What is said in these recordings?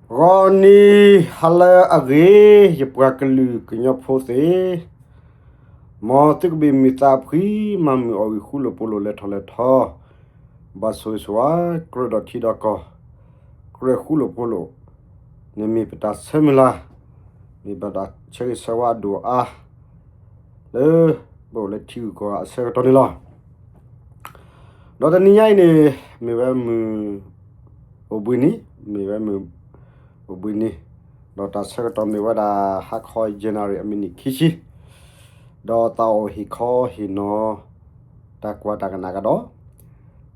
ဂီၤနံၤဟါလၢအဂ့ၤ, ယပှၤကလုာ်ကညီဖိသ့ၣ်, မ်သုကဘ့ၣ်မုာ်သးဖှံ, မၤမုာ်အီၣ်ဂံၢ် ဃူလိာ်ဖိးလိာ်လဲၤထီၣ်လဲၤထီ, ဘၣ်ဆိၣ်ဂ့ၤဆိၣ်ဝါ, ကြၢးဒီးထံဒီးကီၢ်, ကြၢးဃူလိာ်ဖိးလိာ်, န့ၣ်မ့ၢ်ပတၢ်ဆၢမုၢ်လၢ်, မ့ၢ်ပတၢ်ဆၢဂ့ၤဆၢဝါအဒိၣ်အါ လၢပအိၣ်လၢထံဂုၤကီၢ်ဂၤအဆၢကတီၢ်န့ၣ်လီၤ. ဒီးတနံၤညါအံၤန့ၣ် မ့ၢ်ဝဲမုၢ်အိၣ်ဘှံးနံၤ, မ့ၢ်ဝဲမုၢ်အိၣ်ဘှံးနံၤ, ဒီးတၢ်ဆၢကတီၢ်မ့ၢ်ဝဲဒၣ် ဟါခီ January အမံးနံးခံဆံ, ဒီးသးအိၣ်ဟ့ၣ်ခီဟ့ၣ်နီၤ တၢ်ကွၢ်တၢ်ကနၣ်ကဒီး,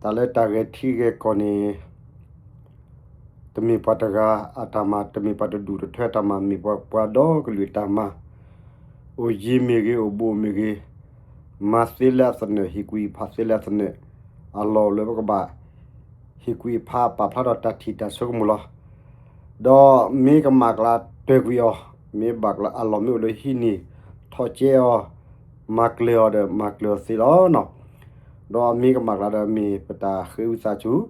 တၢ်လၢတၢ်ဂဲၤထံဂဲၤကီၢ်န့ၣ် တမ့ၢ်ပှၤတဂၤအတၢ်မၤ, တမ့ၢ်ပှၤတဒူၣ်တထၢအတၢ်မၤ, မ့ၢ်ပှၤပှၤဒီကလုာ်အတၢ်မၤ, အိၣ်ယံၤမ့ၢ်ဂ့ၤ, အိၣ်ဘူးမ့ၢ်ဂ့ၤ, မၤသ့လၢအသနၢၣ်, ဟ့ၣ်ကူၣ်ဟ့ၣ်ဖးသ့လၢအသနၢၣ်, အလီၢ်အိၣ်လၢပကဘၣ် ဟ့ၣ်ကူၣ်ဟ့ၣ်ဖးပာ်ဖျါထီၣ်တၢ်ထံၣ်တၢ်ဆိကမိၣ်လီၤ. ဒီးမ့ၢ်ကမၣ်ကျါတၢၢ်ကွံာ်အီၤ, မ့ၢ်ဘၣ်ကျါအလီၢ်မ့ၢ်အိၣ်လၢဟံးန့ၢ်ထီၣ်ကဲအီၤ, မၤကျၢၤအီၤဒီးမၤကျၢၤအီၤသ့လီၤ. ဒီးမ့ၢ်ကမၣ်ကျါဒီးမ့ၢ်ပတၢ်ဃ့ဝံသးစူၤ,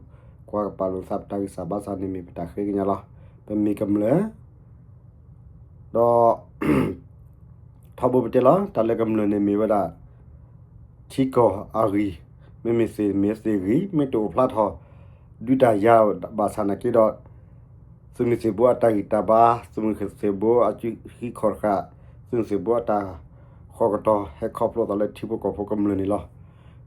ကွၢ်ကပာ်လိာ်သးပတၢ်ဂံၢ်စၢ်ဘါစၢ်န့ၣ်မ့ၢ်ပတၢ်ဃ့ကညးလီၤ. ပမ့ၢ်ကမျၢၢ် ဒီး ထီဘိပတဲလီၤ, တၢ်လၢကမျၢၢ်န့ၣ်မ့ၢ်ဝဲဒၣ် ထံကီၢ်အဂံၢ်, မ့မ့ၢ်သ့ၣ်မ့ၢ်သ့ၣ်ဂံၢ်, မ့ၢ်တအိၣ်ဖျါထီၣ် ဒုးတၢ်ယၤဘၣ်ဆၣ်နာ်က့ဒီး, သုးမုၢ်သံၣ်ဘိအတၢ်ဂံၢ်တၢ်ဘါ, သုးမုၢ်သံၣ်ဘိအစုဟံးခီၣ်တဃာ်, သုးမုၢ်သံၣ်ဘိအတၢ်ဃီကတီၢ် ဟဲခီဖျိအသးလၢထံဖိကီၢ်ဖိကမျၢၢ်န့ၣ်လီၤ.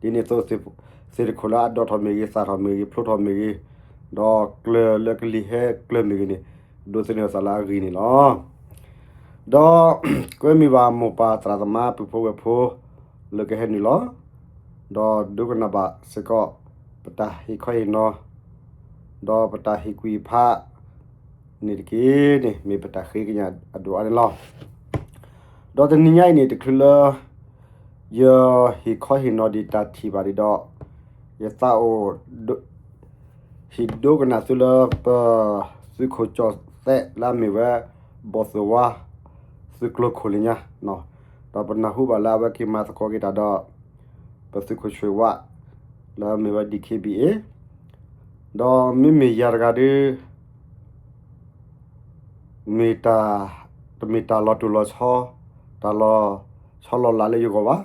ဒ်န့ၣ်အသိး သ့ၣ်တခိၣ်လၢအဒိးထီၣ်မ့ၢ်ဂ့ၤ, သၣ်ထီၣ်မ့ၢ်ဂ့ၤ, ဖျိထီၣ်မ့ၢ်ဂ့ၤ, ဒီးကျၢၤလၢကလံၤဟဲကျၢၤမ့ၢ်ဂ့ၤန့ၣ်, ဒိးသန့ၤအသးလၢအဂံၢ်န့ၣ်လီၤ. ဒီးကွဲမုာ်ဘၣ်မိၢ်ပၢ်သရၣ်သမါပုၢ်ဖိဝဲၢ်ဖိ လၢကဟဲနုာ်လီၤ, ဒီးဒိကနၣ်ဘၣ်စ့ၢ်ကီး ပတၢ်ဟ့ၣ်ခီဟ့ၣ်နီၤ, ဒီးပတၢ်ဟ့ၣ်ကူၣ်ဟ့ၣ်ဖးန့ၣ်တက့ၢ်န့ၣ် မ့ၢ်ပတၢ်ဃ့ကညးအဒိၣ်အါန့ၣ်လီၤ. ဒီးတနံၤညါအံၤန့ၣ် တချုးလၢ ယဟ့ၣ်ခီဟ့ၣ်နီၤဒံးတၢ်ထံၣ်ဘၣ်ဒံးဒီး, ယသးအိၣ် ဟ့ၣ်ဒိကနၣ်သုလၢပသုးခိၣ်ကၠီၣ်သဲးလၢအမ့ၢ်ဝဲ ဘီၣ်သုးဝါ သုးကျိၤခိၣ်လၢညါ, ဒီးပနၢ်ဟူဘၣ်လၢအဝဲက့ၤမၤသကိးက့ၤတၢ်ဒီး ပသုးခိၣ်ဆွ့ၣ်ဝါ လၢအမ့ၢ်ဝဲ DKBA, ဒီးမ့မ့ၢ်ယၤတဂၤဒီး မ့ၢ်တၢ်, တမ့ၢ်တၢ်လီၤတိၢ်လီၤဆီ, တၢ်လီၤဆီလီၤလးလၢယဂီၢ်ဘၣ်.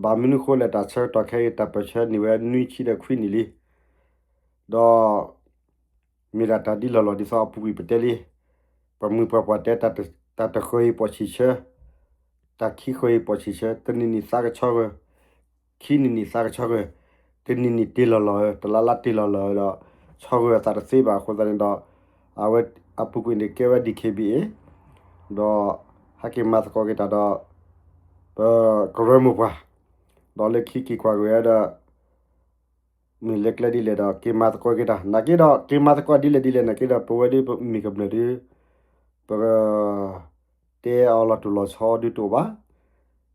ဘၣ်မနုၤဃိလဲၣ် တၢ်ဆၢကတီၢ်ခဲအံၤ တၢ်ပၢၢ်ဆၢန့ၢ်ဝဲနွံဆံဒီးခွံနံၣ်လံ, ဒီး မ့ၢ်ဒၣ်တၢ်ဒ်လီၢ်လီၢ်ဒ်သိးအပူၤကွံာ်ပတဲလံ, ပှၤမုၢ်ပှၤပှၢ်တဲ တၢ်တဃၢၤအံၤပိာ်ဆံးဆၢ, တၢ်ခံဃၢၤအံၤပိာ်ဆံးဆၢ, တနံၤနံၤသးကဆီဂၢၢ်, ခံနံၤနံၤသးကဆီဂၢၢ်, တနံၤနံၤတ့ၢ်လီၢ်လီၢ်ဧၢ, တလါလါတ့ၢ်လီၢ်လီၢ်ဧၢဒီး ဆီဂၢၢ်အသးတသ့ဘၣ်အဃိသတးန့ၣ်ဒီး အဝဲအပူၤကွံာ်န့ၣ်ကဲဝဲ DKBA, ဒီးဟဲက့ၤမၤသကိးက့ၤတၢ်ဒီး ပကရၢမိၢ်ပှၢ်, ဒီးလၢခံက့ၤကွၢ်က့ၤဝဲဒီး မ့ၢ်လဲၤကျဲဒ်လဲၣ်ဒီး က့ၤမၤသကိးက့ၤတၢ်, နာ်က့ဒီး က့ၤမၤသကိးဒ်လဲၣ်ဒ်လဲၣ် နာ်က့ဒီး ပဝဲဒၣ်ပမ့ၢ်ကမျၢၢ်ဒီး ပ တဲအီၤလီၤတိၢ်လီၤဆီဒုးတအိၣ်ဘၣ်,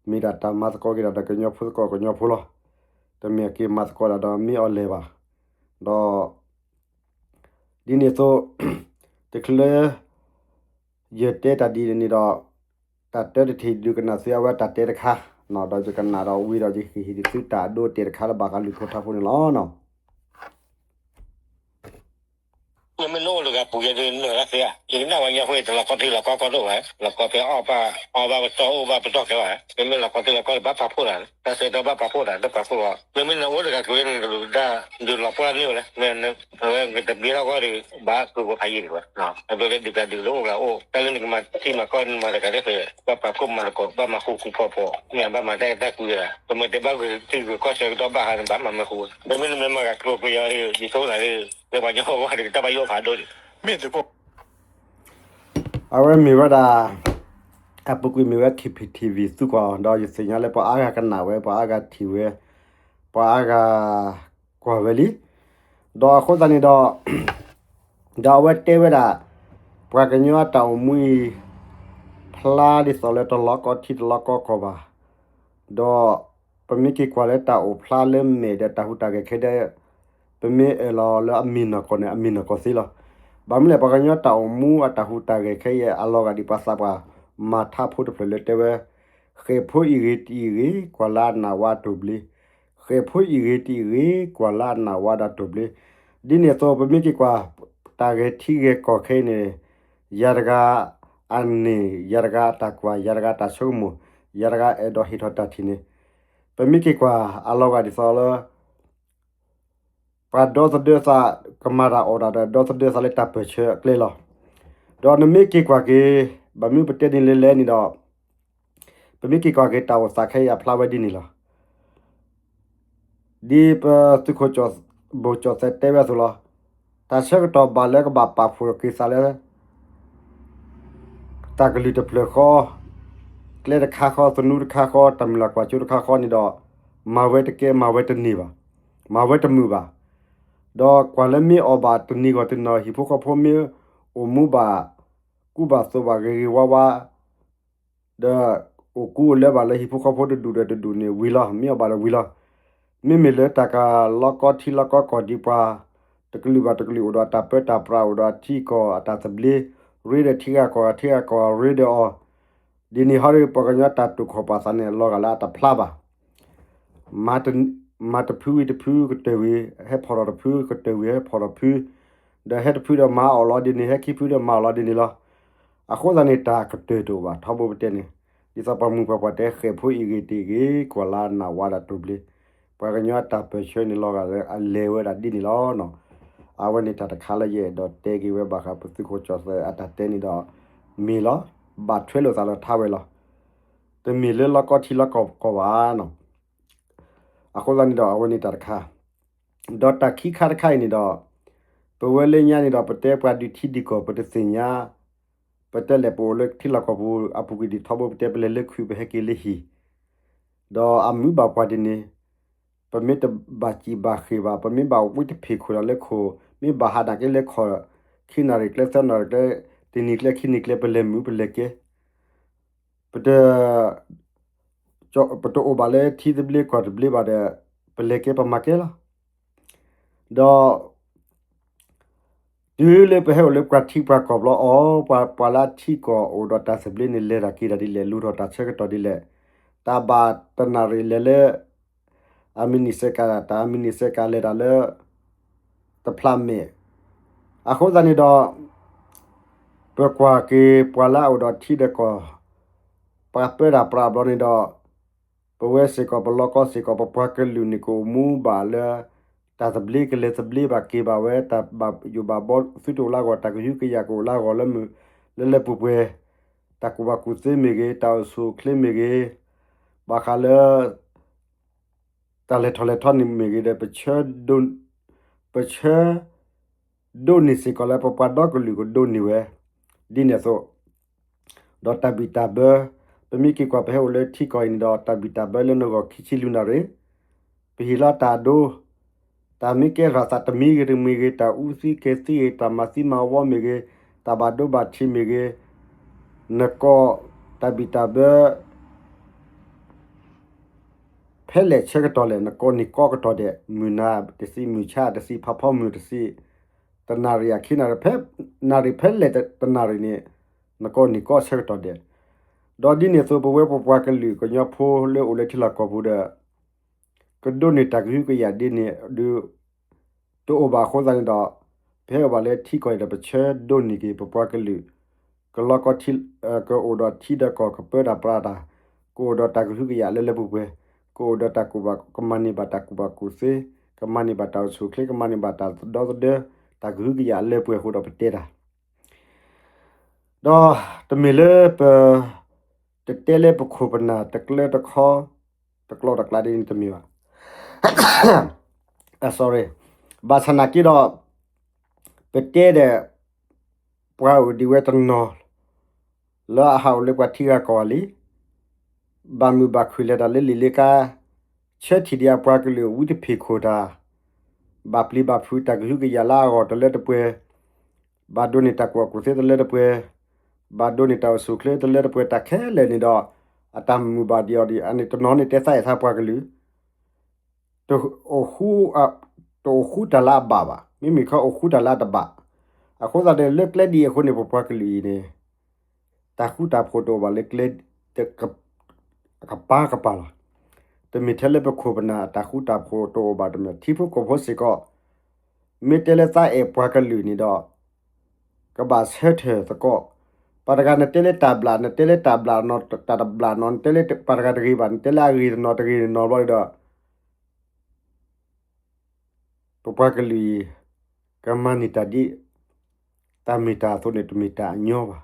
မ့ၢ်ဒၣ်တၢ်မၤသကိးက့ၤတၢ်ဒီးကညီဖိသကိးကညီဖိလီၤ, တမ့ၢ်က့ၤမၤသကိးတၢ်ဒီးမ့ၢ်အီၤလဲၤဘၣ်, ဒီး ဒ်န့ၣ်အသိး တချုးလၢ ယတဲတၢ်ဒ်န့ၣ်ဒီး တၢ်တဲတထံၣ်ဒုးကနၣ်သုအဝဲတၢ်တဲတခါ, ဒီးယကနၣ်ဒီးဝံၤဒီးယကဟ့ၣ်ဟ့ၣ်သုတၢ်အဒိအတဲာ်တခါလၢဘၣ်ဃးလုၢ်ဖိထါဖိန့ၣ်လီၤ. နမ့ၢ်နအိၣ်တဂၤပူၤယဲဒုးနၢ်လၢသ့ဧါ, ယကနၣ်ဝဲညါဖိအံၤ တလီၤကီထံလီၤကီကီဒိၣ်ဘၣ်, လီၤကီဖဲအီၣ်ဘၣ်, အီဘၣ်ပတီၢ် အိၣ်ဘၣ်ပတီၢ်ကဲဘၣ်, မ့မ့ၢ်လီၤကီထံလီၤကီဒီး ဘၣ်ပာ်ဖှိၣ်တၢ်, တၢ်ဆၢကတီၢ်ဘၣ်ပာ်ဖှိၣ်တၢ် တပာ်ဖှိၣ်ဘၣ်, မ့မ့ၢ်နအိၣ်တဂၤက့ၤဝဲန့ၣ် နကလူၤတၢ်ဒုးလီၤပှၢ်န့ၢ်ဝဲလဲၣ်, အဝဲကတဘျ့ထီၣ်ဂီၢ်ဒီး ဘၣ်ကျိၤဖိဖးယံာ်ဒံးဘၣ်, အဘျီလၢဒုးကဒုးလၢအိၣ်ကအိၣ်, တၢ်လၢနကမၤထံမၤကီၢ်နမၤတဂၤတဖျၢၣ်, ဘၣ်ပာ်ဖှိၣ်မၤသကိး ဘၣ်မၤဃူဃူဖိးဖိး, မ့ၢ်ဘၣ်မၤတၢ်အဲၣ်တၢ်ကွံတဂၤ, ပမ့ၢ်တဲဘၣ်ဂ့ၤထံဂ့ၤကီၢ်ဆၢကတီၢ်ဘၣ်ဟးန့ၣ် ဘၣ်မၤမ့ၢ်ဃူ, မ့မ့ၢ်နမ့ၢ်မၤဂၤကျိၤကျိၤယၤ ယဆိကမိၣ်လၢ လၢပှၤကညီဖိအဂီၢ်ဒီး ကတၢ်ဘၣ်ယိၣ်ဖးဒိၣ်န့ၣ်, မ့ၢ်သုးဖိ အဝဲမ့ၢ်ဝဲဒၣ် အပူၤကွံာ်မ့ၢ်ဝဲ KPTV သုးကွၢ်အီၤ ဒီးယသ့ၣ်ညါလၢပှၤအါဂၤကနၣ်ဝဲ ပှၤအါဂၤထံၣ်ဝဲ ပှၤအါဂၤကွၢ်ဝဲလံ, ဒီးအဃိသတးန့ၣ်ဒီး ဒီးအဝဲတဲဝဲဒၣ် ပှၤကညီအတၢ်အိၣ်မူအံၤ ဖျါဒ်သိးလၢတလီၤကီထံတလီၤကီကီၢ်ဘၣ်, ဒီးပမ့ၢ်က့ၤကွၢ်လၢတၢ်အိၣ်ဖျါလၢမဲာ်ဒီးတၢ်ဟူးတၢ်ဂဲၤခဲဒၣ် ပမ့ၢ်အၢၣ်လီၤလၢအမ့ၢ်နီၢ်ကီၢ်န့ၣ် အမ့ၢ်နီၢ်ကီၢ်သ့လီၤ. ဘၣ်မနုၤလဲၣ် ပှၤကညီတၢ်အိၣ်မူအတၢ်ဟူးတၢ်ဂဲၤခဲအံၤ အလီၤဂာ်ဒ်ပှၤသးပှၢ်မၤထးဖိတဖျၢၣ်လၢတဲဝဲ ဃဲၣ်ဖိအံၣ်ဂ့ၤတအံၣ်ဂ့ၤ ကွၢ်လၢအနာ်ဝါအတိၢ်ဘျ့, ဃဲၣ်ဖိအံၣ်ဂ့ၤတအံၣ်ဂ့ၤ ကွၢ်လၢအနာ်ဝါဒီးတိၢ်ဘျ့, ဒ်န့ၣ်အသိး ပမ့ၢ်က့ၤကွၢ် တၢ်ဂဲၤထံဂဲၤကီၢ်ခဲအံၤန့ၣ် ယၤတဂၤအန့ၣ် ယၤတဂၤအတၢ်ကွၢ် ယၤတဂၤအတၢ်ဆိကမိၣ် ယၤတဂၤအဲၣ်ဒိးဟ့ၣ်ထီၣ်တၢ်ထံၣ်န့ၣ် ပမ့ၢ်က့ၤကွၢ်အလီၤဂာ်ဒ်သိးလၢ ပှၤဒီသဒၢသး ကမၤတၢ်အီၣ်တၢ်ဒီး ဒီသဒၢသးလၢတၢ်ပၢၢ်ဆၢအကျဲလီၤ. ဒီးနမ့ၢ်က့ၤကွၢ်က့ၤ ဘၣ်မနုၤပတဲန့ၣ်လဲၣ်န့ၣ်ဒီး ပမ့ၢ်က့ၤကွၢ်က့ၤတၢ်အိၣ်သးခဲအံၤအဖျါဝဲဒ်န့ၣ်လီၤ. ဒ်ပသုးခိၣ်ဘိၣ်ကၠီၣ်သဲးတဲဝဲအသိးလီၤ. တၢ်ဆၢကတီၢ်ဘၣ်လၢကဘၣ်ပာ်ဖှိၣ်က့ၤသးလၢ တၢ်ကလုၢ်တဖျၢၣ်ဃီ, ကျဲတခါဃီ, သနူတခါဃီ, တၢ်မုၢ်လၢ်ကွၢ်စိတခါဃီန့ၣ်ဒီး မၤဝဲတကဲ မၤဝဲတန့ၢ်ဘၣ်, မၤဝဲတမုာ်ဘၣ်. ဒီးကွၢ်လၢမ့ၢ်အီၣ်ဘၣ်တနံၤဂီၢ်တနံၤ ဟံၣ်ဖိဃီဖိမ့ၢ်အိၣ်မူဘၣ် ကူဘၣ်သိးဘၣ်ဂ့ၤဂ့ၤဝါဝါ ဒီးအိၣ်ကူအိၣ်လၢဘၣ်လၢဟံၣ်ဖိဃီဖိတဒူၣ်ဒီးတဒူၣ်န့ၣ်ဝံၤလီၤ, မ့ၢ်အီၣ်ဘၣ်ဒီးဝံၤလီၤ. မ့မ့ၢ်လၢတၢ်ကလီကီထံလီကီကီၢ်ဒ်ပှၤ တကလုာ်ဘၣ်တကလုာ် အိၣ်ဒီးအတၢ်ပၢတၢ်ပြး အိၣ်ဒီးအထံကီၢ်အတၢ်သဘျ့, ရ့ဒီးထံဂၤကီၢ်ဂၤ ထံဂၤကီၢ်ဂၤရ့ဒီးအီၤ, ဒ်န့ၣ်ဟီဒီး ပှၤကညီတၢ်တိာ်ခီၣ်ပာ်သးန့ၣ် အလီၤဂာ်လၢအတဖျါဘၣ်. မၤတဖုဝံၤတဖုကတၢၢ်ဝံၤ ဟဲဖီၣ်ထီၣ်တဖု ကတၢၢ်ဝံၤဟဲဖီၣ်ထီၣ်ဖု, ဒီးဟဲတဖုဒီးမၤအီၣ်လီၤဒ်န့ၣ် ဟဲခံဖုဒီးမၤအီၣ်လီၤဒ်န့ၣ်လီၤ. အဃိသတးန့ၣ် တၢ်ကတၢၢ်တအိၣ်ဘၣ် ထီဘိပတဲန့ၣ်, ဒ်သိးပှၤမုၢ်ပှၤပှၢ်တဲ ဃဲၣ်ဖိအံၤဂ့ၤတ့ၢ်ဂ့ၤ ကွၢ်လၢနၢ်ဝါဒၣ်တိၢ်ဘျ့, ပှၤကညီအတၢ်ပၢၢ်ဆၢန့ၣ် လီၤဂာ်လၢအလဲၤဝဲဒၣ်ဒ်န့ၣ်လီၤ. အဝဲန့ၣ်တၢ်တခါလၢယအဲၣ်ဒိးတဲက့ၤဝဲဘၣ်ဃးပသုးခိၣ်ကၠီၣ်သဲးအတၢ်တဲန့ၣ်ဒီး မ့ၢ်လီၤ, ဘၣ်ထွဲလိာ်သးလီၤထါဝဲလီၤ. တမ့ၢ်လၢလီကီထံလီကီၢ်ဘၣ်. အဃိသတးန့ၣ်ဒီး အဝဲန့ၣ်တၢ်တခါ, ဒီးတၢ်ခံခါတခါအံၤန့ၣ်ဒီး ပဝဲလၢညါန့ၣ်ဒီး ပတဲပှၤဒုးထံဒုးကီၢ် ပတသ့ၣ်ညါ, ပတဲလဲၣ်ပအိၣ်လၢထံလီၢ်ကီၢ်ပူၤအပူၤကွံာ်ဒံးထီဘိ ပတဲပလဲၤလၢခုး ပဟဲက့ၤလၢဟံၣ်, ဒီးအမုာ်ဘၣ်ပှၤဒ်န့ၣ်, ပမ့ၢ်တဘၣ်စံၣ်ဘၣ်ဃ့ၢ်ဘၣ် ပမ့ၢ်ဘၣ်ဝံတဖ့ၣ်ခိၣ်ဒီးလၢခိၣ် မ့ၢ်ဘၣ်ဟးနာ်က့လၢခိၣ် ခံနၣ်ရံၣ်ကျဲသၢနၣ်ရံၣ်ကျဲ တနံၤကျဲခံနံၤကျဲ ပလဲၤမုာ်ပလဲၤကဲ ပတ ပတအိၣ်ဘၣ်လၢထံသဘျ့ကီၢ်သဘျ့ဘၣ်ဒီး ပလဲၤကဲပမၤကဲလီၤ. ဒီး တုၤလၢပဟဲအိၣ်လၢပှၤထံပှၤကီၢ်ဘျီအီၤ ပှၤ ပှၤလၢအထံကီၢ်အိၣ်ဒီးတၢ်သဘျ့န့ၣ် လဲၤတၢ်က့ၤတၢ်ဒ်လဲၣ် လူၤထီၣ်တၢ်ဆၢကတီၢ်ဒ်လဲၣ်, တၢ်ဘၣ်တနၣ်ရံၣ်လဲၤလၢ အမံးနံးစဲးကး တၢ်အမံးနံးစဲးကးလဲၤတၢ်လၢ တဖျးမဲာ်, အဃိသတးန့ၣ်ဒီး ပကွၢ်က့ၤပှၤလၢအအိၣ်ဒီးထံဒီးကီၢ် ပှၤပၢတၢ်ပြးဘျီန့ၣ်ဒီး ပဝဲစ့ၢ်ကီး ပလီကီစ့ၢ်ကီး ပပှၤကလုာ်န့ၣ် ကအိၣ်မူဘၣ်လၢ တၢ်သဘျ့ကလဲၤသဘျ့ဘၣ်က့ၤဘၣ်ဝဲ တၢ်ဘၣ်ယိၣ်ဘၣ်ဘီသုတအိၣ်လၢအဂီၢ် တၢ်ကဟုကယာ်ကအိၣ်လၢအဂီၢ်လၢမုၢ် လၢလၢပှဲၤပှဲၤ, တၢ်ကူၣ်ဘၣ်ကူၣ်သ့မ့ၢ်ဂ့ၤ, တၢ်အိၣ်ဆူၣ်အိၣ်ချ့မ့ၢ်ဂ့ၤ, ဘၣ်ဃးလၢ တၢ်လဲၤထီၣ်လဲၤထီန့ၣ်မ့ၢ်ဂ့ၤဒီး ပဆၢ ပဆၢ ဒိးန့ၢ်စ့ၢ်ကီးလၢပပှၤဒီကလုာ်ကဒိးန့ၢ်ဝဲ ဒ်န့ၣ်အသိး, ဒီးတၢ်ဘံၣ်တၢ်ဘၢ, ပမ့ၢ်က့ၤကွၢ်ပဟဲအိၣ်လၢထံကီၢ်အံၤန့ၣ်ဒီး တၢ်ဘံၣ်တၢ်ဘၢလၢနဂီၢ်ခံဆံလွံၢ်နၣ်ရံၣ်, ပဟ့ၣ်လီၤတၢ်ဒိ, တၢ်မ့ၢ်ကဲထီၣ်သးတမံၤဂ့ၤတမံၤဂ့ၤ တၢ်အူသံကဲၤသံဂ့ၤ တၢ်မၤသံမၤဝီမ့ၢ်ဂ့ၤ, တၢ်ဘၣ်ဒိဘၣ်ထံးမ့ၢ်ဂ့ၤ, နကီၢ် တၢ်ဘံၣ်တၢ်ဘၢ ဖဲလဲၣ်ဆၢကတီၢ်လဲၣ် နကီၢ်န့ၣ်ကီကတီၢ်ဒဲး မုၢ်နၤတဆံ မုၢ်ဆါတဆံ ဖးဖီမုၢ်တဆံ, တနၣ်ရံၣ်အခံနၣ်ရံၣ် ဖဲနၣ်ရံၣ်ဖဲလဲၣ်တနၣ်ရံၣ်န့ၣ် နကီၢ်န့ၣ်ကီဆၢကတီၢ်ဒဲး, ဒီးဒ်န့ၣ်အသိး ပဝဲပပှၤကလုာ်ကညီဖိလၢအိၣ်လၢထံလီၢ်ကီၢ်ပူၤဒီး ကဒိးန့ၢ်တၢ်ကဟုကယာ်ဒ်န့ၣ်ဒုး တအိၣ်ဘၣ်အဃိသတးန့ၣ်ဒီး ပဟဲအိၣ်ဘၣ်လၢထံကီၢ်အံၤဒီး ပဆၢဒိးန့ၢ်က့ၤပပှၤကလုာ် ကလီကီထံ ကအိၣ်ဒီးထံဒီးကီၢ် ကပၢတၢ်ပြးတၢ်, ကအိၣ်ဒီးတၢ်ကဟုကယာ်လၢလၢပှဲၤပှဲၤ, ကအိၣ်ဒီးတၢ်ကူၣ်ဘၣ် ကမၤန့ၢ်ဘၣ်တၢ်ကူၣ်ဘၣ်ကူၣ်သ့, ကမၤန့ၢ်ဘၣ်တၢ်အိၣ်ဆူၣ်အိၣ်ချ့ ကမၤန့ၢ်ဘၣ်တၢ်ဒီသဒၢ, တၢ်ကဟုကယာ်လၢပှဲၤအဃိဒီးပတဲတၢ် ဒီးတမ့ၢ်လၢပ တတဲလၢပခိၣ်ပနၢ်တကျၢတခီ တကျီတကျါဒ်န့ၣ်တမ့ၢ်ဘၣ်. အ sorry, ဘၣ်ဆၣ်နာ်က့ဒီး ပတဲဒီး ပှၤအိၣ်ဒံးဝဲတနီၤ လၢအဟးအိၣ်လၢပှၤထံဂၤကီၢ်ဂၤလံ ဘၣ်မုာ်ဘၣ်ခုၣ်လဲၤတၢ်လၢလံာ်လၢကါ, ဆၢထံၣ်ဒံးအပှၤကလုာ်ဝံတဖ့ၣ်ခိၣ်တၢ်, ဘၣ်ပျံၤဘၣ်ဖုးတၢ်ကဟုကယာ်လၢအဂီၢ်တလၢတပှဲၤ, ဘၣ်ဒိးန့ၢ်တၢ်ကူၣ်ဘၣ်ကူၣ်သ့တလၢတပှဲၤ, ဘၣ်ဒိးန့ၢ်တၢ်အိၣ်ဆူၣ်အိၣ်ချ့တလၢတပှဲၤ တၢ်ခဲလၢာ်န့ၣ်ဒီး အတၢ်မုာ်ဘၣ်ဒံးအီၤဒံး အန့ၣ်တနီၤန့ၣ်တဲသးအဲၣ်သးပှၤကလုာ် တအိၣ်ဃူတၢ်လၢအဘၣ်ဘၣ်, မ့မ့ၢ်ခီအိၣ်ဃူတၢ်လၢအတဘၣ်. အဃိသတးဒီးလၢကျဲဒ်အံၤအဃိန့ၣ် ပပှၤကလုာ်အံၤန့ၣ် တၢ်ဃူတၢ်ဖိးတအိၣ်ဘၣ်လၢကျဲ ကပၤကပၤလီၤ. တမ့ၢ်ထဲလၢပခိၣ်ပနၢ်အတၢ်ဃူတၢ်ဖိးတအိၣ်ဘၣ်တမ့ၢ် ထံဖိကီၢ်ဖိစ့ၢ်ကီး မ့ၢ်တဲလၢသးအဲၣ်ပှၤကလုာ်န့ၣ်ဒီး ကဘၣ်ဆၢထၢၣ်သကိး, ပှၤတဂၤနတဲလၢတၢ်ဘျုး နတဲလၢတၢ်ဘျုးနီၤ တၢ်တဘျုးနီၤ နတဲလၢပှၤတဂၤတဂ့ၤဘၣ် နတဲလၢအဂ့ၤတနီၤတဂ့ၤတနီၤဘျီဒီး ပပှၤကလုာ်အံၤ ကမၤန့ၢ်တၢ်ဒ် တၢ်မ့ၢ်တၢ်အသိးန့ၣ် တမ့ၢ်တၢ်အညီဘၣ်.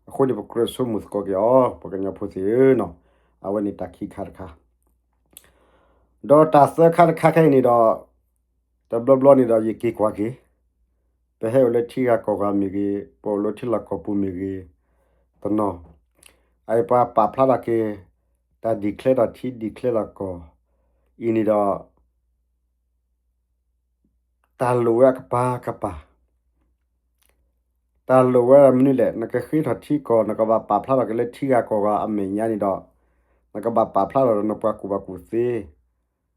အဃိန့ၣ် ပကြၢးဆိကမိၣ်သကိးက့ၤအီၤ ပှၤကညီဖိသ့ၣ်ဧၢနီၤ, အဝဲန့ၣ်တၢ်ခံခါတခါ ဒီးတၢ်သၢခါတခါခဲအံၤန့ၣ်ဒီး တဘျီဘျီန့ၣ်ဒီးယက့ၤကွၢ်က့ၤ, ပဟဲအိၣ်လၢထံဂၤကီၢ်ဂၤမ့ၢ်ဂ့ၤ, ပအိၣ်လၢထံလီၢ်ကီၢ်ပူၤမ့ၢ်ဂ့ၤ, တနီၤ, အအံၤပှၤပာ်ဖျါထီၣ်က့ၤ တၢ် declare ထီၣ်ထံ declare ထီၣ်ကီၢ် အံၤန့ၣ်ဒီး တၢ်လိၣ်ဝဲအကပၤကပၤ, တၢ်လိၣ်ဝဲမနုၤလဲၣ် နကဃ့ထီၣ်ထံကီၢ် နကဘၣ်ပာ်ဖျါထီၣ်က့ၤလၢထံဂၤကီၢ်ဂၤအမဲာ်ညါန့ၣ်ဒီး နကဘၣ်ပာ်ဖျါထီၣ်ဒီးနပှၤကူၣ်ဘၣ်ကူၣ်သ့,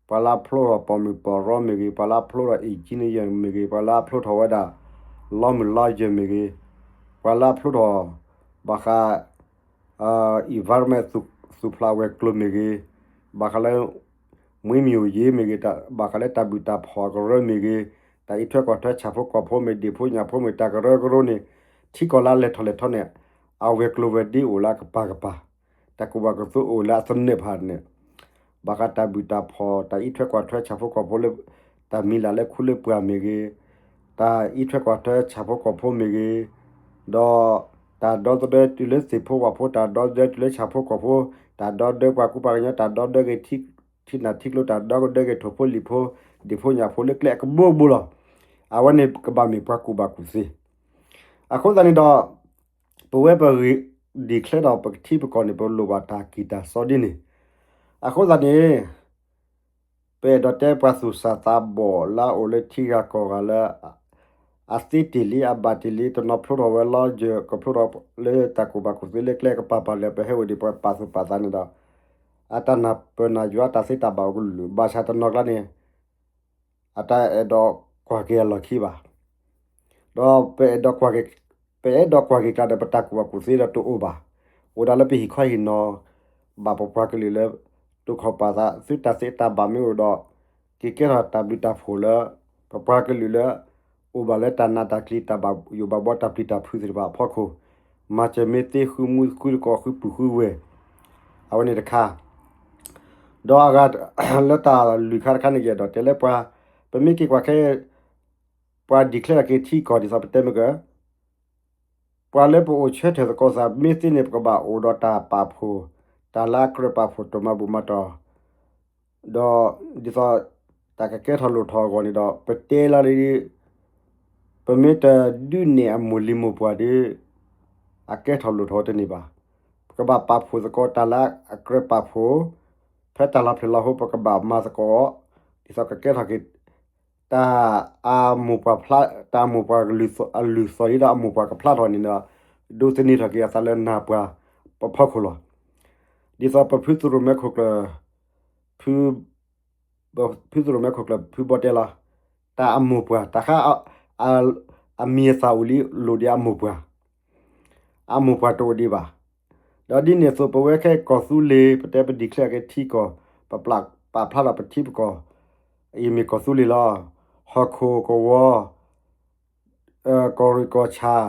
ပှၤလၢအဖျိထီၣ်ပိာ်မုၣ်ပိာ်ရီမ့ၢ်ဂ့ၤ, ပှၤလၢအဖျိထီၣ် engineer မ့ၢ်ဂ့ၤ, ပှၤလၢအဖျိထီၣ်ဝဲဒၣ် လီမုၢ်လီယဲၢ်မ့ၢ်ဂ့ၤ, ပှၤလၢအဖျိထီၣ် ဘၣ်ဃး environment သူၣ်ဖျါဝဲၤကျိၤမ့ၢ်ဂ့ၤ, ဘၣ်ဃးလၢ မှံမံၤဧိၤယ့ၤမ့ၢ်ဂ့ၤ, ဘၣ်ဃးလၢတၢ်ဘုၣ်တၢ်ဖှီၣ်အကရၢမ့ၢ်ဂ့ၤ, တၢ်အံးထွဲကွၢ်ထွဲဆၣ်ဖိကီၢ်ဖိမ့ၢ် ဒ့ၣ်ဖိညၣ်ဖိမ့ၢ် တၢ်ကရၢကရိန့ၣ် ထံကီၢ်လၢအလဲၤထီၣ်လဲၤထီန့ၣ် အဝဲၤကျိၤဝဲၤဒ့အိၣ်လၢအကပၤကပၤ, တၢ်ကူၣ်ဘၣ်ကူၣ်သ့အိၣ်လၢအသနၢၣ်ဖးန့ၣ် ဘၣ်ဃးတၢ်ဘုၣ်တၢ်ဖှီၣ် တၢ်အံးထွဲကွၢ်ထွဲဆၣ်ဖိကီၢ်ဖိလၢ တၢ်မံၤလၢ်လၢခူလၢပှၢ်မ့ၢ်ဂ့ၤ, တၢ်အံးထွဲကွၢ်ထွဲဆၣ်ဖိကီၢ်ဖိမ့ၢ်ဂ့ၤ, ဒီး တၢ်ဒီသဒၢတုၤလၢသ့ၣ်ဖိဝၣ်ဖိ, တၢ်ဒီသဒၢတုၤလၢဆၣ်ဖိကီၢ်ဖိ, တၢ်ဒီသဒၢပှၤကူပှၤကညီ, တၢ်ဒီသဒၢက့ၤထံနၢ်ထံကျိ, တၢ်ဒီသဒၢက့ၤထိၣ်ဖိလံာ်ဖိ, ဒ့ၣ်ဖိညၣ်ဖိလၢကျဲအကဘိကဘိလီၤ. အဝဲန့ၣ်ကဘၣ်မ့ၢ်ပှၤကူၣ်ဘၣ်ကူၣ်သ့. အဃိသတးန့ၣ်ဒီး ပဝဲပဂ့ၤ declare ဒီးပကထံပကီၢ်န့ၣ် ပလိၣ်ဘၣ်တၢ်က့ၢ်တၢ်စီဒ်န့ၣ်. အဃိသတးန့ၣ် ပအဲၣ်ဒိးတဲပှၤသူၣ်စၢ်သးဘီၣ်လၢအအိၣ်လၢထံဂၤကီၢ်ဂၤလၢ အသ့တ့ၢ်လံ အဘၣ်တ့ၢ်လံ တနီၤဖျိထီၣ်ဝဲလီၤယၢၢ် ကဖျိထီၣ်လၢတၢ်ကူၣ်ဘၣ်ကူၣ်သ့လၢကျဲကပၤပၤလၢပဟဲအိၣ်ဒံးပှၤပာ်သူၣ်ပာ်သးန့ၣ်ဒီး အတၢ်နၢ်ပၢၢ်နၢ်ယွၤတၢ်သ့တၢ်ဘၣ်အိၣ်ကလုာ် ဘၣ်ဆၣ်တနီၤကျါန့ၣ် အတၢ်အဲၣ်ဒိးကွၢ်က့ၤအလီၢ်ခံဘၣ်. ဒီးပအဲၣ်ဒိးကွၢ်က့ၤ ပအဲၣ်ဒိးကွၢ်က့ၤကျါဒီး ပတၢ်ကူၣ်ဘၣ်ကူၣ်သ့ဒီးတအိၣ်ဘၣ်. အိၣ်ဒၣ်လၢပဟံၣ်ခီဟံၣ်နီၤ ဘၣ်ပပှၤကလုာ်လၢ တိာ်ခီၣ်ပာ်သး သုတၢ်သ့တၢ်ဘၣ်မ့ၢ်အိၣ်ဒီး က့ၤကဲထီၣ်တၢ်ဘျုးတၢ်ဖှိၣ်လၢ ပပှၤကလုာ်လၢ အိၣ်ဘၣ်လၢတၢ်နးတၢ်ကျံၤ တၢ်ဘၣ်ယိၣ်ဘၣ်ဘှီတၢ်ပျံၤတၢ်ဖုးသ့ၣ်တဖၣ်အဖီခိၣ်, မၤစၢၤမ့ၢ်သ့ ဃုမူဃုတကိး ဃုပူၤဃုဝဲၢ်, အဝဲန့ၣ်တခါ ဒီးအဂၤလၢတၢ်လွံၢ်ခါတခါန့ၣ် ယအဲၣ်ဒိးတဲလၢပှၤ ပမ့ၢ်က့ၤကွၢ်ခဲ ပှၤ declare က့ၤထံကီၢ်ဒ်သိးပတဲမ့ၢ်က ပှၤလၢပအိၣ်ဆၢထၢၣ်သကိးသး မ့ၢ်သ့န့ၣ် ပကဘၣ်အိၣ်ဒီးတၢ်ပာ်ဖှိၣ် တၢ်လၢအကြၢးပာ်ဖှိၣ်တၢ်မၤဘူၣ်မၤတီၢ် ဒီးဒ်သိး တၢ်ကကဲထီၣ်လိၣ်ထီၣ်အဂီၢ်န့ၣ်ဒီး ပတဲလီၤလံ ပမ့ၢ်တဒုးနဲၣ်အမိၢ်လံၤမိၢ်ပှၢ်ဒီး အကဲထီၣ်လိၣ်ထီၣ်တန့ၢ်ဘၣ်. ပကဘၣ်ပာ်ဖှိၣ်သကိးတၢ်လၢအကြၢးပာ်ဖှိၣ်, ဖဲတၢ်လီၤဖျဲၣ်လီၤဟိ ပကဘၣ်မၤသကိး, ဒ်သိးကကဲထီၣ်က့ၤ တၢ်အမိၢ်ပှၢ်ဖျါ တၢ်အမိၢ်ပှၢ်အလုၢ်သီၣ်အံၤဒီးအမိၢ်ပှၢ်ကဖျါထီၣ်န့ၣ်ဒီး ဒိးသန့ၤထီၣ်က့ၤအသးလၢနၢ်ပှၤပဖီခိၣ်လီၤ. ဒ်သိးပဖုသရိၣ်မဲခိၣ်ကျၢၢ် ဖု ဖုသရိၣ်မဲခိၣ်ကျၢၢ်ဖုဘီတဲလီၤ, တၢ်အမိၢ်ပှၢ် တၢ်ဃါ အမံၤအသၣ်အိၣ်လံ လိၣ်ဒံးအမိၢ်ပှၢ် အမိၢ်ပှၢ်တအိၣ်ဒံးဘၣ်. ဒီးဒ်န့ၣ်အသိး ပဝဲခဲကီၢ်သူလ့ၤ ပတဲပ declare က့ၤထံကီၢ် ပပာ်ဖျါထီၣ်ပထံပကီၢ် အံၤမ့ၢ်ကီၢ်သူလ့ၤလီၤ. ဟီၣ်ခိၣ်ကဝီၤ ကီၢ်ရ့ၣ်ကီၢ်ဆၣ်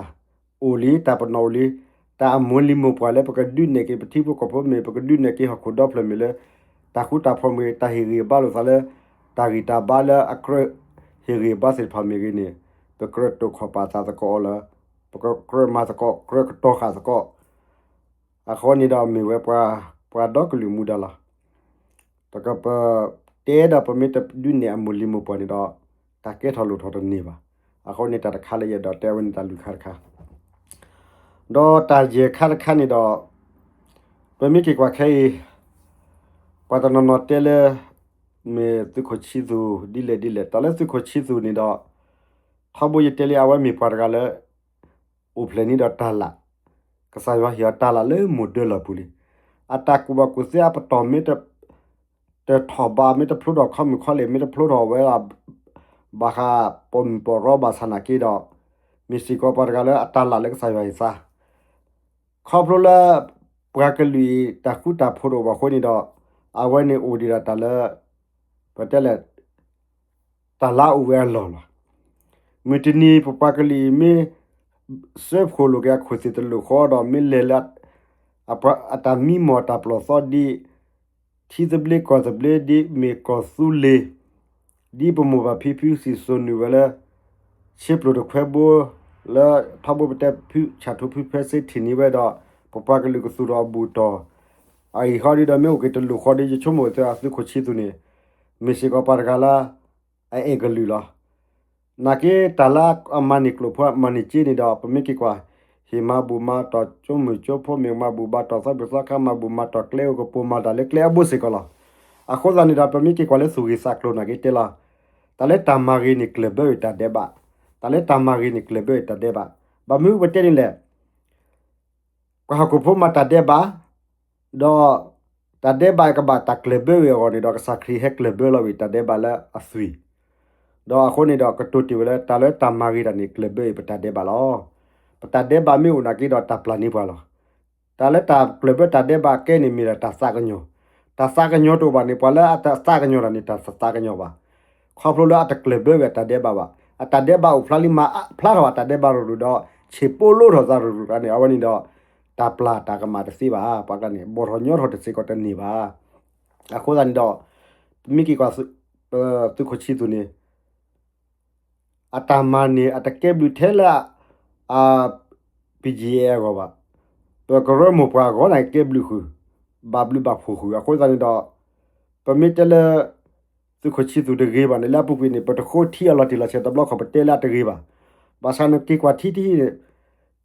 အိၣ်လံ တၢ်ပနီၣ်အိၣ်လံ. တၢ်အမိၢ်လံၤမိၢ်ပှၢ်လၢပကဒုးနဲၣ်က့ၤပထံဖိကီၢ်ဖိမ့ၢ် ပကဒုးနဲၣ်က့ၤဟီၣ်ခိၣ်ဒီဖျၢၣ်မ့ၢ်လၢ တၢ်ဃူတၢ်ဖိးမ့ၢ်ဂ့ၤ တၢ်ဟ့ၣ်ဂံၢ်ဘါလိာ်သးလၢ တၢ်ဂံၢ်တၢ်ဘါလၢအကြၢးဟ့ၣ်ဂံၢ်ဘါသ့ၣ်တဖၣ်မ့ၢ်ဂ့ၤန့ၣ် ပကြၢးတိာ်ခီၣ်ပာ်သးသကိးအီၤလၢ ပကကြၢးမၤသကိး ကြၢးကတီၤဃာ်သကိး အဃိန့ၣ်ဒီးမ့ၢ်ဝဲပှၤ ပှၤဒီကလုာ်မူဒါလီၤ. တကပတဲဒီးပမ့ၢ်တဒုးနဲၣ်အမိၢ်လံၤမိၢ်ပှၢ်န့ၣ်ဒီး တၢ်ကဲထီၣ်လိၣ်ထီၣ်တန့ၢ်ဘၣ်. အဃိန့ၣ်တၢ်တခါလၢယအဲၣ်ဒိးတဲဝဲန့ၣ်တၢ်လွံၢ်ခါတခါ ဒီးတၢ်ယဲၢ်ခါတခါန့ၣ်ဒီး ပမ့ၢ်က့ၤကွၢ်ခဲအံၤ ပှၤတနီၤနီၤတဲလၢ မ့ၢ်သုးခိၣ်ဆံသူၣ်ဒ်လဲၣ်ဒ်လဲၣ် တၢ်လၢသုးခိၣ်ဆံသူၣ်န့ၣ်ဒီး ထီဘိယတဲလံအဝဲမ့ၢ်ပှၤတဂၤလၢ အိၣ်ဖျဲၣ်န့ၢ်ဒီးတၢ်လၢ်, ကစၢ်ယွၤဟ့ၣ်အီၤတၢ်လၢ်လၢမိၢ်ဒၢလီၢ်ပူၤလံ. အတၢ်ကူၣ်ဘၣ်ကူၣ်သ့အပတီၢ်မ့ၢ် တထီၣ်ဘး မ့ၢ်တဖျိထီၣ်ခီမုၣ်ခီလ့ၣ် မ့ၢ်တဖျိထီၣ်ဝဲ ဘၣ်ဃးပိာ်မုၣ်ပိာ်ရီဘၣ်ဆၣ်နာ်က့ဒီး မ့ၢ်စ့ၢ်ကီးပှၤတဂၤလၢအတၢ်လၢ်လၢကစၢ်ယွၤဟ့ၣ်သါ ခီဖျိလၢ ပှၤကလုာ်အံၤ တၢ်ဃူတၢ်ဖိးတအိၣ်ဘၣ်အဃိန့ၣ်ဒီး အဝဲန့ၣ်အိၣ်ဒံးဒၣ်တၢ်လၢ ပတဲလဲၣ် တၢ်လၢအအိၣ်ဝဲအလီၢ်လီၤ. မုၢ်တနံၤပပှၤကလုာ်အံၤမ့ၢ် စၢဖှိၣ်လိာ်က့ၤအခိၣ်သ့ၣ်တလိၣ်ဃီဒီး မ့ၢ်လဲၤလၢ အတၢ်မံမီၢ်တၢ်ပျီၢ်သီဒ် ထံသဘျ့ကီၢ်သဘျ့ဒ်မ့ၢ်ကီၢ်သူလ့ၤ ဒ်ပမိၢ်ပၢ်ဖံဖုစံၣ်စိၤနုာ်ဝဲလၢ ဆ့ပျိၢ်တခွဲဘိ လၢထီဘိပတဲဖုဆၣ်ထူဖုဖဲစ့ထံၣ်န့ၢ်ဝဲဒီး ပပှၤကလုာ်ကသူၣ်ထီၣ်အဘူၣ်တီၢ် အဂံၢ်ဟီဒ်ဒီးမ့ၢ်အိၣ်က့ၤတလိၣ်ဃီဒီး ယဆိကမိၣ်သုးခိၣ်ဆံသူၣ်န့ၣ် မ့ၢ်စ့ၢ်ကီးပှၤတဂၤလၢ အအဲၣ်ကလုာ်လီၤ. နာ်က့တၢ်လၢအမၤန့ၢ်ကျိာ်ဖိ မၤန့ၢ်က့န့ၣ်ဒီး ပမ့ၢ်က့ၤကွၢ် ဟ့ၣ်မၤဘူၣ်မၤတီၢ်ကၠိမုၣ်ကၠိဖိ မ့ၢ်မၤဘူၣ်မၤတီၢ်သီဘူၣ်သီခါ မၤဘူၣ်မၤတီၢ်ကျဲအိၣ်ကပိၤ မၤတၢ်လၢကျဲအဘိစ့ၢ်ကီးလီၤ. အဃိသတးန့ၣ်ဒီး ပမ့ၢ်က့ၤကွၢ်လၢသူၣ်ဂ့ၤသးကျိၤနာ်က့တဲလီၤ. တၢ်လၢတၢ်မၤဂ့ၤန့ၣ် ကျၢၢ်ဘၢဝဲတၢ်ဒဲးဘး, တၢ်လၢတၢ်မၤဂ့ၤန့ၣ် ကျၢၢ်ဘၢဝဲတၢ်ဒဲးဘး, ဘၣ်မနုၤပတဲန့ၣ်လဲၣ် ပှၤဟီၣ်ခိၣ်ဖိမၤတၢ်ဒဲးဘး, ဒီးတၢ်ဒဲးဘးကဘၣ်တၢ်ကျၢၢ်ဘၢဝဲအဂီၢ်န့ၣ်ဒီး ကစၢ်ခရံာ်ဟဲကျၢၢ်ဘၢလီၤဝဲတၢ်ဒဲးဘးလၢအသွံၣ်, ဒီးအဃိန့ၣ်ဒီး ကတိၤတ့ၢ်ဝဲလၢ တၢ်လၢတၢ်မၤဂ့ၤတၢ်န့ၣ် ကျၢၢ်ဘၢဝဲပတၢ်ဒဲးဘးလီၤ. ပတၢ်ဒဲးဘးမ့ၢ်အိၣ်နာ်က့ဒီး တၢ်ပျၢ်န့ၢ်ပှၤလီၤ. တၢ်လၢတၢ်ကျၢၢ်ဘၢတၢ်ဒဲးဘးကဲန့ၣ် မ့ၢ်ဒၣ်တၢ်သးကညီၤ, တၢ်သးကညီၤတအိၣ်ဘၣ်န့ၣ် ပှၤလၢအတသးကညီၤတၢ်န့ၣ် တၢ်သးကညီၤဘၣ်. ခီဖျိလၢအတကျၢၢ်ဘၢဝဲအတၢ်ဒဲးဘးဘၣ်. အတၢ်ဒဲးဘးအိၣ်ဖျါလံ မၤဖျါထီၣ်အတၢ်ဒဲးဘးရူၤရူၤဒီး ဆ့ၣ်ပိလိထီၣ်သးရူၤရူၤန့ၣ် အဝဲန့ၣ်ဒီး တၢ်ပျၢ်တၢ်ကမၣ်တသ့ဘၣ်. ပှၤကျါန့ၣ် ဘီၣ်ထီၣ်ညီထီၣ်တစ့ၢ်ကီးတန့ၢ်ဘၣ်. အဃိသတးန့ၣ်ဒီး ပမ့ၢ်က့ၤကွၢ် သုးခိၣ်ဆံသူၣ်န့ၣ် အတၢ်မၤန့ၣ် အတကဲဘျုးထဲလၢ အ ပီၣ်ကၠံၣ်အဲၣ် အဂီၢ်ဘၣ်, ပကရၢမိၢ်ပှၢ်အဂီၢ်န့ၣ် ကဲဘျုးဃုာ်, ဘၣ်ဘျုးဘၣ်ဖှိၣ်ဃုာ်. အဃိသတးန့ၣ်ဒီး ပမ့ၢ်တဲလၢ သုးခိၣ်ဆံသူၣ်တဂ့ၤဘၣ်န့ၣ် လၢအပူၤကွံာ်န့ၣ် ပတဃိထံအလီၤတံၢ်လီၤဆဲးတဘျီခီၣ် ပတဲလၢအတဂ့ၤဘၣ်. ဘၣ်ဆၣ်နက့ၤကွၢ်ထံတဟံၣ်န့ၣ်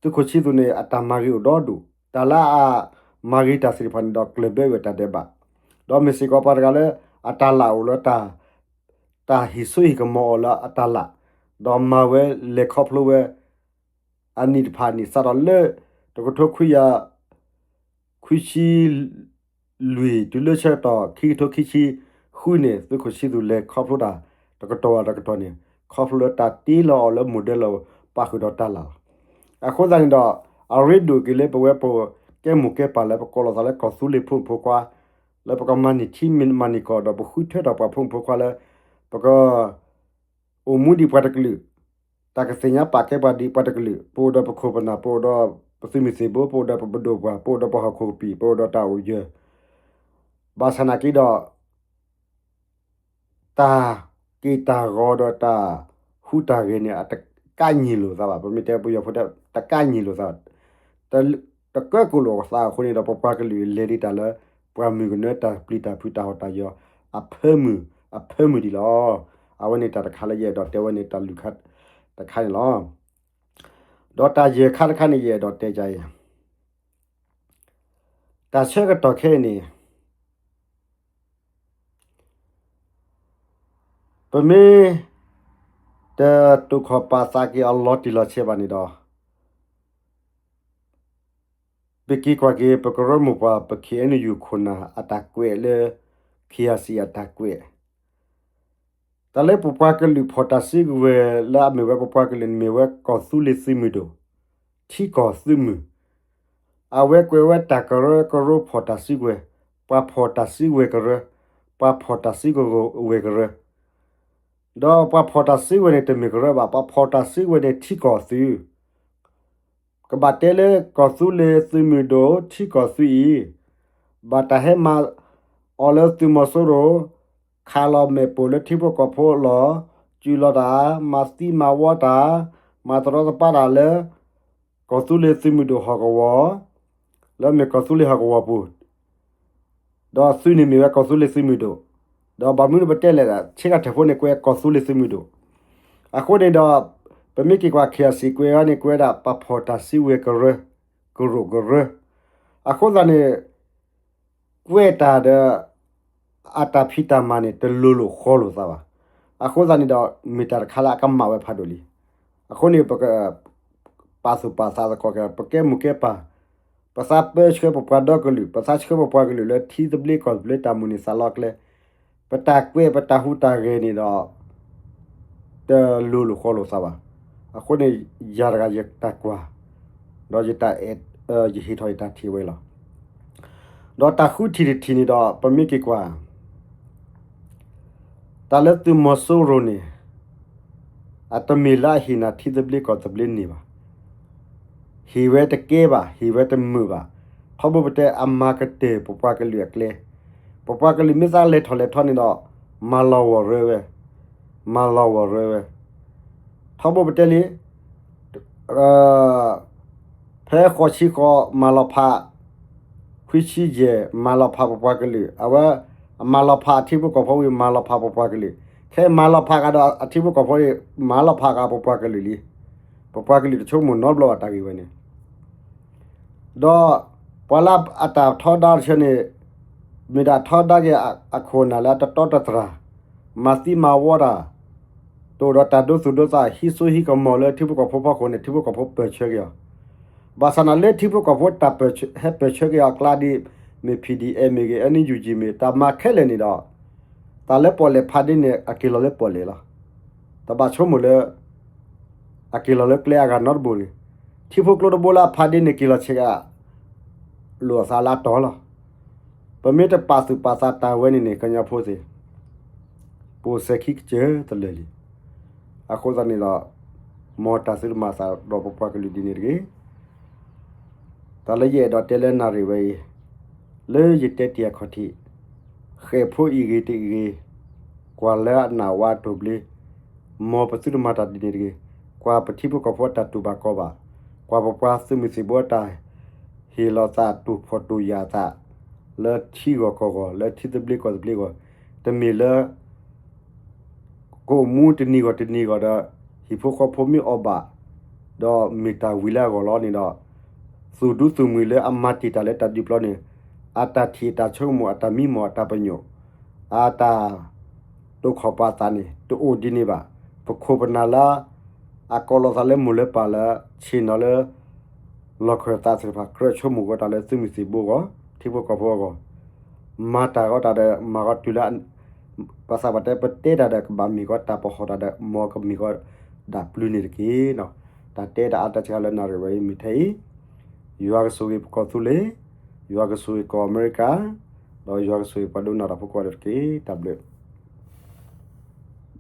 သုးခိၣ်ဆံသူၣ်န့ၣ် အတၢ်မၤဂ့ၤအိၣ်ဒီဒူၣ်, တၢ်လၢအမၤဂ့ၤတၢ်သ့ၣ်တဖၣ်န့ၣ်ဒီး ကျၢၢ်ဘၢဝဲတၢ်ဒဲးဘး, ဒီးမ့ၢ်စ့ၢ်ကီးပှၤတဂၤလၢ အတၢ်လၢ်အိၣ်လၢ တၢ်ဟ့ၣ်စိဟ့ၣ်ကမီၤအီၤလၢအတၢ်လၢ်, ဒီးမၤဝဲလဲၤခီဖျိဝဲ အနံၣ်တဖၣ်န့ၣ် စးထီၣ်လၢ တကထိခွံကယၤ ခွံဆံလွံၢ် တုၤလၢဆၢကတီၢ် ခံကထိခံဆံဃုန့ၣ် သုးခိၣ်ဆံသူၣ်လဲၤခီဖျိတၢ် တကတီၢ်ဘၣ်တကတီၢ်န့ၣ် ခီဖျိလၢတၢ်တ့လီၤအီၤလၢမိၢ်ဒၢလီၤ ပာ်ဃုာ်ဒီးတၢ်လၢ်လီၤ. အဃိသတးန့ၣ်ဒီး အရ့ဒိၣ်က့ၤလၢပဝဲပကဲမိၢ်ကဲပၢ်လၢ ပကိးလီၤသးလၢကီၢ်သူလ့ၤဖိမုၣ်ဖိခွါ လၢပကမၤန့ၢ်ထံမၤန့ၢ်ကီၢ်ဒီး ပဃုထၢထီၣ်ပှၤဖိမုၣ်ဖိခွါလၢ ပက အိၣ်မူဒံးပှၤတကလုာ်, တၢ်ကသ့ၣ်ညါပာ်ကဲပှၤဒံးပှၤတကလုာ်, ပအိၣ်ဒီးပခိၣ်ပနၢ်, ပအိၣ်ဒီးပသုးမုၢ်သံၣ်ဘိ, ပအိၣ်ဒီးပပဒိၣ်ပှၢ်, ပအိၣ်ဒီးပဟီၣ်ခိၣ်ကပံာ်, ပအိၣ်ဒီးတၢ်အိၣ်ယၢၤ, ဘၣ်ဆၣ်နာ်က့ဒီး တၢ်က့ၢ်တၢ်ဂီၤဒီးတၢ်ဟူးတၢ်ဂဲၤန့ၣ် အတကးညံၣ်လိာ်သးဘၣ်. ပမ့ၢ်တဲပယီၤဖိတဲ တကးညံၣ်လိာ်သးဘၣ်, တကၢကိၣ်လိာ်သးအဃိန့ၣ်ဒီး ပပှၤကလုာ်လဲၤဒံးတၢ်လၢ ပှၢ်မုၢ်ကနၢ တၢ်ပျံၤတၢ်ဖုးတၢ်ဟီၣ်တၢ်ယီၤ အဖၢမုၢ်, အဖၢမုၢ်ဒံးလီၤ. အဝဲန့ၣ်တၢ်တခါလၢယအဲၣ်ဒိးတဲဝဲန့ၣ် တၢ်လုၢ်ခါတခါန့ၣ်လီၤ. ဒီးတၢ်ယဲၢ်ခါတခါန့ၣ် ယအဲၣ်ဒိးတဲကါအံၤ တၢ်ဆၢကတီၢ်ခဲအံၤန့ၣ် ပမ့ၢ်တတိာ်ခီၣ်ပာ်သးက့ၤအလီၤတံၢ်လီၤဆဲးဘၣ်န့ၣ်ဒီး ပက့ၤကွၢ်က့ၤ ပကရၢမိၢ်ပှၢ် ပ ခ့ၣ်အဲၣ်ယူၣ် ခိၣ်နၢ်အတၢ်ကွဲးလၢ ခ့ၣ်အၣ်စံၣ် အတၢ်ကွဲး တၢ်လၢပပှၤကလုာ်ဖီၣ်တၢ်စုကဝဲၤလၢအမ့ၢ်ဝဲပပှၤကလုာ်န့ၣ် မ့ၢ်ဝဲကီၢ်သူလ့ၤသုးမုၢ်ဒိၣ်, ထံကီၢ်သုးမုၢ်, အဝဲကွဲးဝဲတၢ်ကရၢကရိဖီၣ်တၢ်စုကဝဲၤ, ပှၤဖီၣ်တၢ်စုကဝဲၤကရၢ, ပှၤဖီၣ်တၢ်စုကဝဲၤကရၢ, ဒီးပှၤဖီၣ်တၢ်စုကဝဲၤန့ၣ် တမ့ၢ်ကရၢဘၣ်, ပှၤဖီၣ်တၢ်စုကဝဲၤန့ၣ် ထံကီၢ်သုး ကဘၣ်တဲလၢကီၢ်သူလ့ၤသုးမုၢ်ဒိၣ် ထံကီၢ်သုးအံၤ, ဘၣ်တၢ်ဟဲမၤအီၤလၢသုးမီၤစိရိၤ, ခးလီၤမဲာ်ပိာ်လၢထံဖိကီၢ်ဖိအလီၢ်, စုၣ်လီၤတၢ်, မၤသံမၤဝီတၢ်, မၤတရီတပါတၢ်လၢ ကီၢ်သူလ့ၤသုးမုၢ်ဒိၣ်ဟီၣ်ကဝီၤ, လၢမ့ၢ်ကီၢ်သူလ့ၤဟီၣ်ကဝီၤပူၤ ဒီးသုးန့ၣ်မ့ၢ်ဝဲကီၢ်သူလ့ၤသုးမုၢ်ဒိၣ်, ဒီးဘၣ်မနုၤပတဲလဲၣ်, ဆ့ကၤထၢၣ်ဖိန့ၣ် ကွဲးကီၢ်သူလ့ၤသုးမုၢ်ဒိၣ်, အဃိန့ၣ်ဒီး ပမ့ၢ်က့ၤကွၢ် ခ့ၣ်အၣ်စံၣ် ကွဲးအီၤန့ၣ် ကွဲးဒၣ်ပှၤဖီၣ်တၢ်စုကဝဲၤကရၢ, ကရူၢ်ကရၢ, အဃိသတးန့ၣ် ကွဲးတၢ်ဒီး အတၢ်ဖံးတၢ်မၤန့ၣ် တလိၤလိာ်ဃီလိာ်သးဘၣ်. အဃိသတးန့ၣ်ဒီး မ့ၢ်တၢ်တခါလၢအကမၣ်ဝဲဖးဒိၣ်လံ. အဃိန့ၣ် ပက ပာ်သူၣ်ပာ်သးသကိးက့ၤ ပကဲမိၢ်ကဲပၢ်, ပသးပၢဆှၢပပှၤဒီကလုာ်, ပသးဆှၢပပှၤကလုာ်လၢထံသဘျ့ကီၢ်သဘျ့တၢ်မုၢ်န့ၢ်သးလီကျဲ, ပတၢ်ကွဲးပတၢ်ဟူးတၢ်ဂဲၤန့ၣ်ဒီး တလိၤလိာ်ဃီလိာ်သးဘၣ်. အဃိန့ၣ် ယၤတဂၤယတၢ်ကွၢ်, ဒီးယတၢ်အဲၣ်, ယဟ့ၣ်ထီၣ်ယတၢ်ထံၣ်ဝဲလီၤ. ဒီးတၢ်ဃုထံၣ်တထံၣ်န့ၣ်ဒီး ပမ့ၢ်က့ၤကွၢ် တၢ်လၢသုးမီၤစိရိၤန့ၣ် အတမ့ၢ်လၢအဟ့ၣ်နၤထံသဘျ့ကီၢ်သဘျ့န့ၣ်ဘၣ်. ဟ့ၣ်ဝဲတကဲဘၣ်, ဟ့ၣ်ဝဲတမုာ်ဘၣ်. ထီဘိပတဲအမၤကတၢၢ်ပပှၤကလုာ်အကျဲ, ပပှၤကလုာ်မ့ၢ်သးလဲၤထီၣ်လဲၤထီန့ၣ်ဒီး မၤလီၤဂီၤရၢဝဲ, မၤလီၤဂီၤရၢဝဲ. ထီဘိပတဲလံ, ဖဲဃိးဆံဃိးမၤလီၤဖး, ခွံဆံယဲၢ် မၤလီၤဖးပပှၤကလုာ်, အဝဲအမၤလီၤဖးအထံဖိကီၢ်ဖိဝံၤ မၤလီၤဖးပပှၤကလုာ်, ခဲအံၤမၤလီၤဖးကဒီးအထံဖိကီၢ်ဖိန့ၣ် မၤလီၤဖးကဒီးပပှၤကလုာ်လံ. ပပှၤကလုာ်တဆိကမိၣ်နီတဘျီဘၣ်တၢ်ဂ့ၢ်ဝဲန့ၣ် ဒီးပှၤလၢအတၢ်ထီဒါတဆၢန့ၣ် မ့ၢ်ဒၣ်ထီဒါက့ၤအခိၣ်အနၢ်လၢအတတီတတြၢ်, မၤသံမၤဝီတၢ်, တအိၣ်ဒီးတၢ်ဒိသူၣ်ဒိသး ဟံးစိဟံးကမီၤလၢထံဖိကီၢ်ဖိဖီခိၣ်န့ၣ် ထံဖိကီၢ်ဖိပၢၢ်ဆၢက့ၤအီၤ. ဘၣ်ဆၣ်န့ၣ်လၢထံဖိကီၢ်ဖိတၢ်ပၢၢ်ဆၢ ဟဲပၢၢ်ဆၢက့ၤအီၤအကျါဒ် မ့ၢ် ပီၣ်ဒံၣ်အဲၣ် မ့ၢ်ဂ့ၤ အဲၣ်ယူၣ်ကၠံၣ် မ့ၢ်တၢ်မၤခဲလၢာ်န့ၣ်ဒီး တၢ်လၢပီၣ်လဲၣ်ဖးဒ့န့ၣ် အက့ၤလီၤလၢပီၣ်လဲၣ်လီၤ. တဘၣ်ဆိကမိၣ်လၢ အက့ၤလီၤလၢကျဲအဂၤနီတဘိန့ၣ်, ထံဖိကျိတဘိလၢအဖးဒ့န့ၣ် က့ၤလီၤဆဲးက့ၤ လိာ်အသးလၢအတီၤလီၤ. ပမ့ၢ်တပာ်သူၣ်ပာ်သးတၢ်ဝဲန့ၣ်န့ၣ် ကညီဖိသ့ၣ် ပအိၣ်စဲၤခံကစၢၢ်တလၢာ်လံ. အဃိသတးန့ၣ်ဒီး မ်တၢ်သုတမၤသးဒီးပပှၤကလုာ်ဒ်န့ၣ်တဂ့ၤ. တၢ်လၢယအဲၣ်ဒိးတဲလၢနၣ်ရံၣ်ဝဲအံၤ, လၢယတဲတ့ၢ်အခီၣ်ထံး, ဃဲၣ်ဖိအံၣ်ဂ့ၤတအံၣ်ဂ့ၤ, ကွၢ်လၢအနၢ်ဝါတိၢ်ဘျ့, မ်ပသုတမၤတၢ်ဒ်န့ၣ်တဂ့ၤ. ကွၢ်ပထံဖိကီၢ်ဖိအတၢ်တူၢ်ဘၣ်ခီၣ်ဘၣ်, ကွၢ်ပပှၤသုးမုၢ်သံၣ်ဘိအတၢ်ဟ့ၣ်လီၤသး တူၢ်ဖှီၣ်တူၢ်ယာ်သး လၢထံဂီၢ်ကီၢ်ဂီၢ် လၢထံသဘျ့ကီၢ်သဘျ့အဂီၢ်, တမ့ၢ်လၢ ကအိၣ်မူတနံၤဂီၢ်တနံၤဂီၢ်ဒီး ဟံၣ်ဖိဃီဖိမ့ၢ်အီၣ်ဘၣ်, ဒီးမ့ၢ်တၢ်ဝံၤလၢအဂီၢ်လီၤန့ၣ်ဒီး, သူၣ်ဒူသူၣ်မှံၤလၢအမၤတ့ၢ်တၢ်လၢတၢ်ဒုးပျီန့ၣ်, အတၢ်ထံၣ်အတၢ်ဆိကမိၣ် အတၢ်မံမီၢ် အတၢ်ပညိၣ်, အတၢ်တိာ်ခီၣ်ပာ်သးန့ၣ် တအိၣ်ဒ်န့ၣ်ဘၣ်. ပခိၣ်ပနၢ်လၢ အကိးလီၤသးလၢမိၢ်လၢပၢ်လၢ ဆ့ၣ်နီၤလၢ လီၢ်ခၢၣ်သးသ့ၣ်တဖၣ် ကြၢးဆိကမိၣ်ဃီတၢ်လၢသုးမုၢ်သံၣ်ဘိအဂီၢ်, ထံဖိကီၢ်ဖိအဂီၢ်, မၤတၢ်ဃီတၢ်ဒီး မၤဃီတုၤလၢ ပသးပှၢ်တဲ ပတဲတၢ်ဒီး ကဘၣ်မ့ၢ်ဃီတၢ်ပဟီၣ်တၢ်ဒီး မ်ကမ့ၢ်ဃီဒၣ်ပျုၤန့ၣ်တက့ၢ်. တၢ်တဲတၢ်အါတၢ်ဆှးလၢနၣ်ရံၣ်ဝဲအံၤမ့ၢ်ထဲအံၤ, ယွၤကဆိၣ်ဂ့ၤပကီၢ်သူလ့ၤ, ယွၤကဆိၣ်ဂ့ၤကီၢ်အမဲရကၤ, ဒီးယွၤကဆိၣ်ဂ့ၤပှၤဒိကနၣ်တၢ်ဖိကိးဂၤဒဲးတက့ၢ်. တၢ်ဘျုး